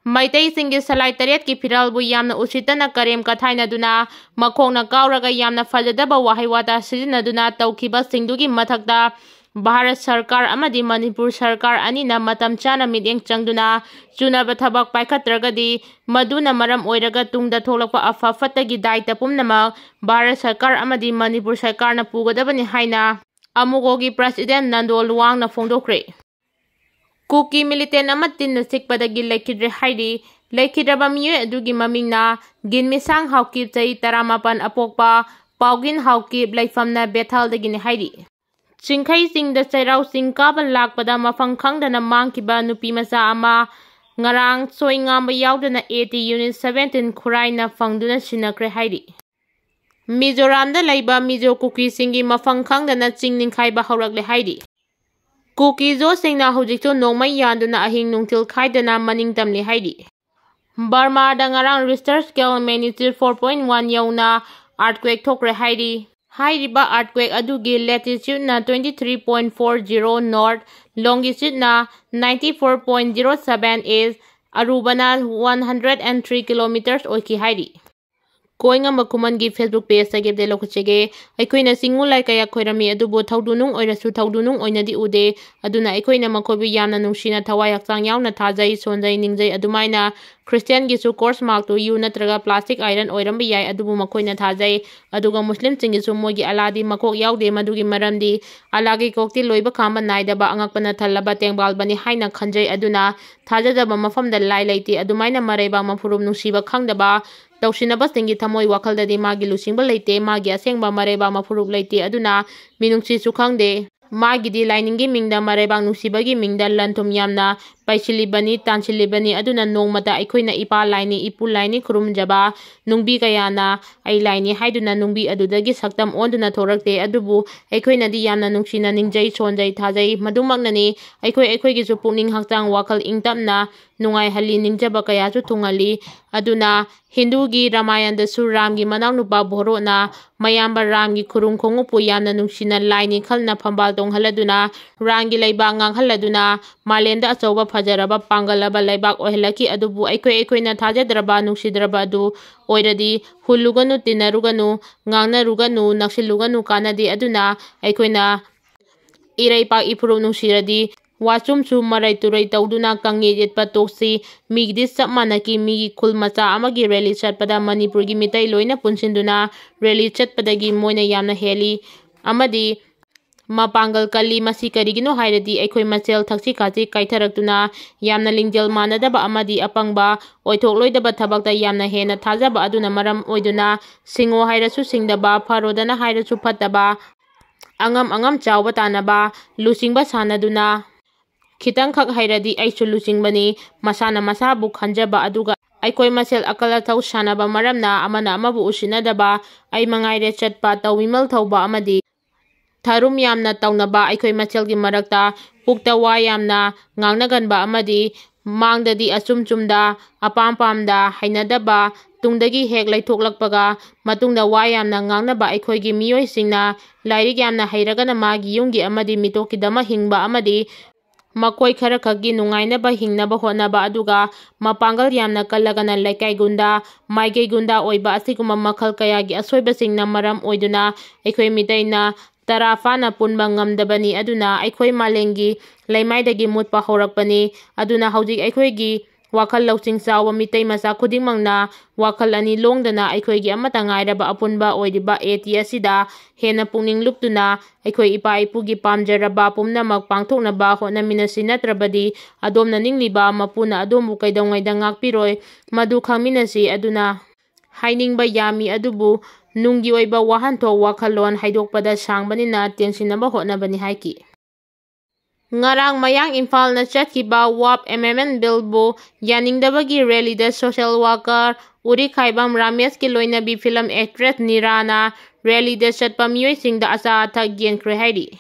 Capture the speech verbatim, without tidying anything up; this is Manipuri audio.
ꯃꯩꯇꯩꯁꯤꯡꯒꯤ ꯁꯂꯥꯏ ꯇꯔꯦꯠꯀꯤ ꯐꯤꯔꯥꯜꯕꯨ ꯌꯥꯝꯅ ꯎꯁꯤꯠꯇꯅ ꯀꯔꯦꯝ ꯀꯊꯥꯏꯅꯗꯨꯅ, ꯃꯈꯣꯡꯅ ꯀꯥꯎꯔꯒ ꯌꯥꯝꯅ ꯐꯖꯗꯕ ꯋꯥꯍꯩ ꯋꯥꯇꯥ ꯁꯤꯖꯤꯟꯅꯗꯨꯅ ꯇꯧꯈꯤꯕꯁꯤꯡꯗꯨꯒꯤ ꯃꯊꯛꯇ, ꯚꯥꯔꯠ ꯁꯔꯀꯥꯔ ꯑꯃꯗꯤ ꯃꯅꯤꯄꯨꯔ ꯁꯔꯀꯥꯔ ꯑꯅꯤꯅ ꯃꯇꯝ ꯆꯥꯅ ꯃꯤꯠꯌꯦꯡ ꯆꯪꯗꯨꯅ ꯆꯨꯅꯕ ꯊꯕꯛ ꯄꯥꯏꯈꯠꯇ꯭ꯔꯒꯗꯤ, ꯃꯗꯨꯅ ꯃꯔꯝ ꯑꯣꯏꯔꯒ ꯇꯨꯡꯗ ꯊꯣꯛꯂꯛꯄ ꯑꯐ ꯐꯠꯇꯒꯤ ꯗꯥꯏꯇ ꯄꯨꯝꯅꯃꯛ ꯚꯥꯔꯠ ꯁꯔꯀꯥꯔ ꯑꯃꯗꯤ ꯃꯅꯤꯄꯨꯔ ꯁꯔꯀꯥꯔꯅ ꯄꯨꯒꯗꯕꯅꯤ ꯍꯥꯏꯅ ꯑꯃꯨꯒꯣꯒꯤ ꯄ꯭ꯔꯁꯤꯗꯦꯟ ꯅꯟꯗꯣ ꯂꯨꯋꯥꯡꯅ ꯐꯣꯡꯗꯣꯛꯈ꯭ꯔꯦ꯫ ꯀꯨꯀꯤ ꯃꯤꯂꯤꯇꯦꯟ ꯑꯃ ꯇꯤꯟꯅ ꯆꯤꯛꯄꯗꯒꯤ ꯂꯩꯈꯤꯗ꯭ꯔꯦ ꯍꯥꯏꯔꯤ꯫ ꯂꯩꯈꯤꯗ꯭ꯔꯕ ꯃꯤꯑꯣꯏ ꯑꯗꯨꯒꯤ ꯃꯃꯤꯡꯅ ꯒꯤꯟꯃꯤꯁꯥꯡ ꯍꯥꯎꯀꯤꯞ, ꯆꯍꯤ ꯇꯔꯥꯃꯥꯄꯟ, ꯑꯄꯣꯛꯄ ꯄꯥꯎꯒꯤꯟ ꯍꯥꯎꯀꯤꯞ, ꯂꯩꯐꯝꯅ ꯕꯦꯊꯥꯜꯗꯒꯤꯅꯤ ꯍꯥꯏꯔꯤ꯫ ꯆꯤꯡꯈꯩ ꯆꯤꯡꯗ ꯆꯩꯔꯥꯎ ꯆꯤꯡ ꯀꯥꯕ ꯂꯥꯛꯄꯗ ꯃꯐꯝ ꯈꯪꯗꯅ ꯃꯥꯡꯈꯤꯕ ꯅꯨꯄꯤ ꯃꯆꯥ ꯑꯃ ꯉꯔꯥꯡ ꯁꯣꯏ ꯉꯥꯝꯕ ꯌꯥꯎꯗꯅ ꯑꯦ ꯇꯤ Unit seventeen ꯈꯨꯔꯥꯏꯅ ꯐꯪꯗꯨꯅ ꯁꯤꯟꯅꯈ꯭ꯔꯦ ꯍꯥꯏꯔꯤ꯫ ꯃꯤꯖꯣꯔꯥꯝꯗ ꯂꯩꯕ ꯃꯤꯖꯣ ꯀꯨꯀꯤꯁꯤꯡꯒꯤ ꯃꯐꯝ ꯈꯪꯗꯅ ꯆꯤꯡ ꯅꯤꯡꯈꯥꯏꯕ ꯍꯧꯔꯛꯂꯦ ꯍꯥꯏꯔꯤ꯫ ꯀꯨꯀꯤ ꯖꯣꯁꯤꯡꯅ ꯍꯧꯖꯤꯛꯁꯨ ꯅꯣꯡꯃꯩ ꯌꯥꯟꯗꯨꯅ ꯑꯍꯤꯡ ꯅꯨꯡꯊꯤꯜ ꯈꯥꯏꯗꯅ ꯃꯅꯤꯡ ꯇꯝꯂꯤ ꯍꯥꯏꯔꯤ꯫ ꯕꯔꯃꯥꯗ ꯉꯔꯥꯡ Richter scale magnitude four point one ꯌꯧꯅ earthquake ꯊꯣꯛꯈ꯭ꯔꯦ ꯍꯥꯏꯔꯤ꯫ ꯍꯥꯏꯔꯤꯕ earthquake ꯑꯗꯨꯒꯤ latitudeꯅ twenty three point four zero north, longitudeꯅ ninety four point zero seven east, ꯑꯔꯨꯕꯅ one hundred and three kilometers ꯑꯣꯏꯈꯤ ꯍꯥꯏꯔꯤ꯫ ꯀꯣꯏꯉꯝꯕ ꯈꯨꯃꯟꯒꯤ Facebook pageꯇꯒꯤ update ꯂꯧꯈꯠꯆꯒꯦ꯫ ꯑꯩꯈꯣꯏꯅ ꯆꯤꯡꯉꯨ ꯂꯥꯏ ꯀꯌꯥ ꯈꯣꯏꯔꯝꯃꯤ, ꯑꯗꯨꯕꯨ ꯊꯧꯗꯨꯅꯨꯡ ꯑꯣꯏꯔꯁꯨ ꯊꯧꯗꯨꯅꯨꯡ ꯑꯣꯏꯅꯗꯤ ꯎꯗꯦ꯫ ꯑꯗꯨꯅ ꯑꯩꯈꯣꯏꯅ ꯃꯈꯣꯏꯕꯨ ꯌꯥꯝꯅ ꯅꯨꯡꯁꯤꯅ, ꯊꯋꯥꯏ ꯍꯛꯆꯥꯡ ꯌꯥꯎꯅ ꯊꯥꯖꯩ, ꯁꯣꯟꯖꯩ, ꯅꯤꯡꯖꯩ꯫ ꯑꯗꯨꯃꯥꯏꯅ Christianꯒꯤꯁꯨ cross markꯇꯨ ꯌꯨ ꯅꯠꯇ꯭ꯔꯒ plastic iron ꯑꯣꯏꯔꯝꯕ ꯌꯥꯏ, ꯑꯗꯨꯕꯨ ꯃꯈꯣꯏꯅ ꯊꯥꯖꯩ꯫ ꯑꯗꯨꯒ Muslimꯁꯤꯡꯒꯤꯁꯨ ꯃꯣꯏꯒꯤ ꯑꯜꯂꯥꯗꯤ ꯃꯀꯣꯛ ꯌꯥꯎꯗꯦ꯫ ꯃꯗꯨꯒꯤ ꯃꯔꯝꯗꯤ ꯑꯜꯂꯥꯒꯤ ꯀꯣꯛꯇꯤ ꯂꯣꯏꯕ ꯈꯥꯝꯕ ꯅꯥꯏꯗꯕ, ꯑꯉꯛꯄꯅ ꯊꯜꯂꯕ ꯇꯦꯡꯕꯥꯜꯕꯅꯤ ꯍꯥꯏꯅ ꯈꯟꯖꯩ꯫ ꯑꯗꯨꯅ ꯊꯥꯖꯗꯕ ꯃꯐꯝꯗ ꯂꯥꯏ ꯂꯩꯇꯦ꯫ ꯑꯗꯨꯃꯥꯏꯅ ꯃꯔꯩꯕꯥꯛ ꯃꯐꯨꯔꯨꯞ ꯅꯨꯡꯁꯤꯕ ꯈꯪꯗꯕ ꯇꯧꯁꯤꯟꯅꯕꯁꯤꯡꯒꯤ ꯊꯃꯣꯏ ꯋꯥꯈꯜꯗꯗꯤ ꯃꯥꯒꯤ ꯂꯨꯆꯤꯡꯕ ꯂꯩꯇꯦ, ꯃꯥꯒꯤ ꯑꯁꯦꯡꯕ ꯃꯔꯩꯕꯥꯛ ꯃꯐꯨꯔꯨꯞ ꯂꯩꯇꯦ, ꯑꯗꯨꯅ ꯃꯤꯅꯨꯡꯁꯤꯁꯨ ꯈꯪꯗꯦ꯫ ꯃꯥꯒꯤꯗꯤ ꯂꯥꯏꯅꯤꯡꯒꯤ ꯃꯤꯡꯗ ꯃꯔꯩꯕꯥꯛ ꯅꯨꯡꯁꯤꯕꯒꯤ ꯃꯤꯡꯗ ꯂꯟ ꯊꯨꯝ ꯌꯥꯝꯅ ꯄꯩꯁꯤꯜꯂꯤꯕꯅꯤ, ꯇꯥꯟꯁꯤꯜꯂꯤꯕꯅꯤ꯫ ꯑꯗꯨꯅ ꯅꯣꯡꯃꯇ ꯑꯩꯈꯣꯏꯅ ꯏꯄꯥ ꯂꯥꯏꯅꯤ, ꯏꯄꯨ ꯂꯥꯏꯅꯤ ꯈꯨꯔꯨꯝꯖꯕ ꯅꯨꯡꯕꯤ ꯀꯌꯥꯅ ꯑꯩ ꯂꯥꯏꯅꯤ ꯍꯥꯏꯗꯨꯅ ꯅꯨꯡꯕꯤ ꯑꯗꯨꯗꯒꯤ ꯁꯛꯇꯝ ꯑꯣꯟꯗꯨꯅ ꯊꯣꯔꯛꯇꯦ꯫ ꯑꯗꯨꯕꯨ ꯑꯩꯈꯣꯏꯅꯗꯤ ꯌꯥꯝꯅ ꯅꯨꯡꯁꯤꯅ ꯅꯤꯡꯖꯩ, ꯁꯣꯟꯖꯩ, ꯊꯥꯖꯩ꯫ ꯃꯗꯨꯃꯛꯅꯅꯤ ꯑꯩꯈꯣꯏ ꯑꯩꯈꯣꯏꯒꯤꯁꯨ ꯄꯨꯛꯅꯤꯡ ꯍꯛꯆꯥꯡ ꯋꯥꯈꯜ ꯏꯪ ꯇꯞꯅ ꯅꯨꯡꯉꯥꯏꯍꯜꯂꯤ, ꯅꯤꯡꯖꯕ ꯀꯌꯥꯁꯨ ꯊꯨꯡꯍꯜꯂꯤ꯫ ꯑꯗꯨꯅ ꯍꯤꯟꯗꯨꯒꯤ ꯔꯥꯃꯥꯌꯟꯗꯁꯨ ꯔꯥꯝꯒꯤ ꯃꯅꯥꯎꯅꯨꯄꯥ ꯚꯣꯔꯣꯠꯅ ꯃꯌꯥꯝꯕ ꯔꯥꯝꯒꯤ ꯈꯨꯔꯨꯝ ꯈꯣꯡꯎꯞꯄꯨ ꯌꯥꯝꯅ ꯅꯨꯡꯁꯤꯅ ꯂꯥꯏꯅꯤ ꯈꯜꯅ ꯐꯝꯕꯥꯜ ꯇꯣꯡꯍꯜꯂꯗꯨꯅ ꯔꯥꯝꯒꯤ ꯂꯩꯕꯥꯛ ꯉꯥꯡꯍꯜꯂꯗꯨꯅ ꯃꯥꯂꯦꯝꯗ ꯑꯆꯧꯕ ꯐꯖꯔꯕ ꯄꯥꯡꯒꯜꯂꯕ ꯂꯩꯕꯥꯛ ꯑꯣꯏꯍꯜꯂꯛꯈꯤ꯫ ꯑꯗꯨꯕꯨ ꯑꯩꯈꯣꯏ ꯑꯩꯈꯣꯏꯅ ꯊꯥꯖꯗ꯭ꯔꯕ ꯅꯨꯡꯁꯤꯗ꯭ꯔꯕ ꯑꯗꯨ ꯑꯣꯏꯔꯗꯤ ꯍꯨꯜꯂꯨꯒꯅꯨ, ꯇꯤꯟꯅꯔꯨꯒꯅꯨ, ꯉꯥꯡꯅꯔꯨꯒꯅꯨ, ꯅꯛꯁꯤꯜꯂꯨꯒꯅꯨ, ꯀꯥꯟꯅꯗꯦ꯫ ꯑꯗꯨꯅ ꯑꯩꯈꯣꯏꯅ ꯏꯔꯩꯄꯥꯛ ꯏꯐꯨꯔꯨꯞ ꯅꯨꯡꯁꯤꯔꯗꯤ ꯋꯥꯆꯨꯝꯁꯨ ꯃꯔꯩ ꯇꯨꯔꯩ ꯇꯧꯗꯨꯅ ꯀꯪꯌꯦꯠ ꯌꯦꯠꯄ ꯇꯣꯛꯁꯤ꯫ ꯃꯤꯒꯤꯗꯤ ꯆꯞ ꯃꯥꯟꯅꯈꯤ꯫ ꯃꯤꯒꯤ ꯈꯨꯜ ꯃꯆꯥ ꯑꯃꯒꯤ ꯔꯦꯂꯤ ꯆꯠꯄꯗ ꯃꯅꯤꯄꯨꯔꯒꯤ ꯃꯤꯇꯩ ꯂꯣꯏꯅ ꯄꯨꯟꯁꯤꯟꯗꯨꯅ ꯔꯦꯂꯤ ꯆꯠꯄꯗꯒꯤ ꯃꯣꯏꯅ ꯌꯥꯝꯅ ꯍꯦꯜꯂꯤ ꯑꯃꯗꯤ ꯃꯄꯥꯡꯒꯜ ꯀꯜꯂꯤ꯫ ꯃꯁꯤ ꯀꯔꯤꯒꯤꯅꯣ ꯍꯥꯏꯔꯗꯤ ꯑꯩꯈꯣꯏ ꯃꯁꯦꯜ ꯊꯛꯁꯤ ꯈꯥꯁꯤ ꯀꯥꯏꯊꯔꯛꯇꯨꯅ ꯌꯥꯝꯅ ꯂꯤꯡꯖꯦꯜ ꯃꯥꯟꯅꯗꯕ ꯑꯃꯗꯤ ꯑꯄꯪꯕ ꯑꯣꯏꯊꯣꯛꯂꯣꯏꯗꯕ ꯊꯕꯛꯇ ꯌꯥꯝꯅ ꯍꯦꯟꯅ ꯊꯥꯖꯕ ꯑꯗꯨꯅ ꯃꯔꯝ ꯑꯣꯏꯗꯨꯅ ꯁꯤꯡꯉꯣ ꯍꯥꯏꯔꯁꯨ ꯁꯤꯡꯗꯕ, ꯐꯔꯣꯗꯅ ꯍꯥꯏꯔꯁꯨ ꯐꯠꯇꯕ, ꯑꯉꯝ ꯑꯉꯝ ꯆꯥꯎꯕ ꯇꯥꯟꯅꯕ, ꯂꯨꯆꯤꯡꯕ ꯁꯥꯟꯅꯗꯨꯅ ꯈꯤꯇꯪꯈꯛ ꯍꯩꯔꯗꯤ ꯑꯩꯁꯨ ꯂꯨꯆꯤꯡꯕꯅꯤ, ꯃꯁꯥꯅ ꯃꯁꯥꯕꯨ ꯈꯟꯖꯕ ꯑꯗꯨꯒ ꯑꯩꯈꯣꯏ ꯃꯁꯦꯜ ꯑꯀꯜ ꯑꯊꯧ ꯁꯥꯟꯅꯕ ꯃꯔꯝꯅ ꯑꯃꯅ ꯑꯃꯕꯨ ꯎꯁꯤꯠꯅꯗꯕ, ꯑꯩ ꯃꯉꯥꯏꯔꯦ ꯆꯠꯄ, ꯇꯧꯃꯤꯃꯜ ꯊꯧꯕ ꯑꯃꯗꯤ ꯊꯔꯨꯝ ꯌꯥꯝꯅ ꯇꯧꯅꯕ, ꯑꯩꯈꯣꯏ ꯃꯁꯦꯜꯒꯤ ꯃꯔꯛꯇ ꯄꯨꯛꯇ ꯋꯥ ꯌꯥꯝꯅ ꯉꯥꯡꯅꯒꯟꯕ ꯑꯃꯗꯤ ꯃꯥꯡꯗꯗꯤ ꯑꯆꯨꯝ ꯆꯨꯝꯗ, ꯑꯄꯥꯝ ꯄꯥꯝꯗ, ꯍꯩꯅꯗꯕ, ꯇꯨꯡꯗꯒꯤ ꯍꯦꯛ ꯂꯩꯊꯣꯛꯂꯛꯄꯒ ꯃꯇꯨꯡꯗ ꯋꯥ ꯌꯥꯝꯅ ꯉꯥꯡꯅꯕ, ꯑꯩꯈꯣꯏꯒꯤ ꯃꯤꯑꯣꯏꯁꯤꯡꯅ ꯂꯥꯏꯔꯤꯛ ꯌꯥꯝꯅ ꯍꯩꯔꯒꯅ ꯃꯥꯒꯤ ꯌꯨꯝꯒꯤ ꯑꯃꯗꯤ ꯃꯤꯇꯣꯞꯀꯤꯗꯃꯛ ꯍꯤꯡꯕ ꯑꯃꯗꯤ ꯃꯈꯣꯏ ꯈꯔ ꯈꯛꯀꯤ ꯅꯨꯡꯉꯥꯏꯅꯕ ꯍꯤꯡꯅꯕ ꯍꯣꯠꯅꯕ, ꯑꯗꯨꯒ ꯃꯄꯥꯡꯒꯜ ꯌꯥꯝꯅ ꯀꯜꯂꯒꯅ ꯂꯩꯀꯥꯏ ꯒꯨꯟꯗꯥ, ꯃꯥꯏꯀꯩ ꯒꯨꯟꯗꯥ ꯑꯣꯏꯕ ꯑꯁꯤꯒꯨꯝꯕ ꯃꯈꯜ ꯀꯌꯥꯒꯤ ꯑꯁꯣꯏꯕꯁꯤꯡꯅ ꯃꯔꯝ ꯑꯣꯏꯗꯨꯅ ꯑꯩꯈꯣꯏ ꯃꯤꯇꯩꯅ ꯇꯔꯥ ꯐꯥꯅ ꯄꯨꯟꯕ ꯉꯝꯗꯕꯅꯤ꯫ ꯑꯗꯨꯅ ꯑꯩꯈꯣꯏ ꯃꯥꯂꯦꯝꯒꯤ ꯂꯩꯃꯥꯏꯗꯒꯤ ꯃꯨꯠꯄ ꯍꯧꯔꯛꯄꯅꯤ꯫ ꯑꯗꯨꯅ ꯍꯧꯖꯤꯛ ꯑꯩꯈꯣꯏꯒꯤ ꯋꯥꯈꯜ ꯂꯧꯁꯤꯡ ꯆꯥꯎꯕ ꯃꯤꯇꯩ ꯃꯆꯥ ꯈꯨꯗꯤꯡꯃꯛꯅ ꯋꯥꯈꯜ ꯑꯅꯤ ꯂꯣꯡꯗꯅ ꯑꯩꯈꯣꯏꯒꯤ ꯑꯃꯠꯇ ꯉꯥꯏꯔꯕ ꯑꯄꯨꯟꯕ ꯑꯣꯏꯔꯤꯕ ꯑꯦ ꯇꯤ ꯑꯁꯤꯗ ꯍꯦꯟꯅ ꯄꯨꯛꯅꯤꯡ ꯂꯨꯞꯇꯨꯅ ꯑꯩꯈꯣꯏ ꯏꯄꯥ ꯏꯄꯨꯒꯤ ꯄꯥꯝꯖꯔꯕ ꯄꯨꯝꯅꯃꯛ ꯄꯥꯡꯊꯣꯛꯅꯕ ꯍꯣꯠꯅꯃꯤꯟꯅꯁꯤ, ꯅꯠꯇ꯭ꯔꯕꯗꯤ ꯑꯗꯣꯝꯅ ꯅꯤꯡꯂꯤꯕ ꯃꯄꯨꯅ ꯑꯗꯣꯝꯕꯨ ꯀꯩꯗꯧꯉꯩꯗ ꯉꯥꯛꯄꯤꯔꯣꯏ, ꯃꯗꯨ ꯈꯪꯃꯤꯟꯅꯁꯤ꯫ ꯑꯗꯨꯅ ꯍꯥꯏꯅꯤꯡꯕ ꯌꯥꯝꯃꯤ, ꯑꯗꯨꯕꯨ ꯅꯨꯡꯒꯤ ꯑꯣꯏꯕ ꯋꯥꯍꯟꯊꯣꯛ ꯋꯥꯈꯜꯂꯣꯟ ꯍꯥꯏꯗꯣꯛꯄꯗ ꯁꯥꯡꯕꯅꯤꯅ ꯇꯦꯟꯁꯤꯟꯅꯕ ꯍꯣꯠꯅꯕꯅꯤ ꯍꯥꯏꯈꯤ꯫ ꯉꯔꯥꯡ ꯃꯌꯥꯡ ꯏꯝꯐꯥꯜꯅ ꯆꯠꯈꯤꯕ ꯋꯥꯞ ꯑꯦꯃꯦꯟꯃꯦꯟ ꯕꯤꯜꯕꯨ ꯌꯥꯅꯤꯡꯗꯕꯒꯤ ꯔꯦꯂꯤꯗ ꯁꯣꯁꯦꯜ ꯋꯥꯀꯔ ꯎꯔꯤꯈꯥꯏꯕꯝ ꯔꯥꯃꯦꯁꯀꯤ ꯂꯣꯏꯅꯕꯤ ꯐꯤꯂꯝ ꯑꯦꯛꯇ꯭ꯔꯦꯁ ꯅꯤꯔꯥꯅ ꯔꯦꯂꯤꯗ ꯆꯠꯄ ꯃꯤꯑꯣꯏꯁꯤꯡꯗ ꯑꯆꯥ ꯑꯊꯛ ꯌꯦꯟꯈ꯭ꯔꯦ ꯍꯥꯏꯔꯤ꯫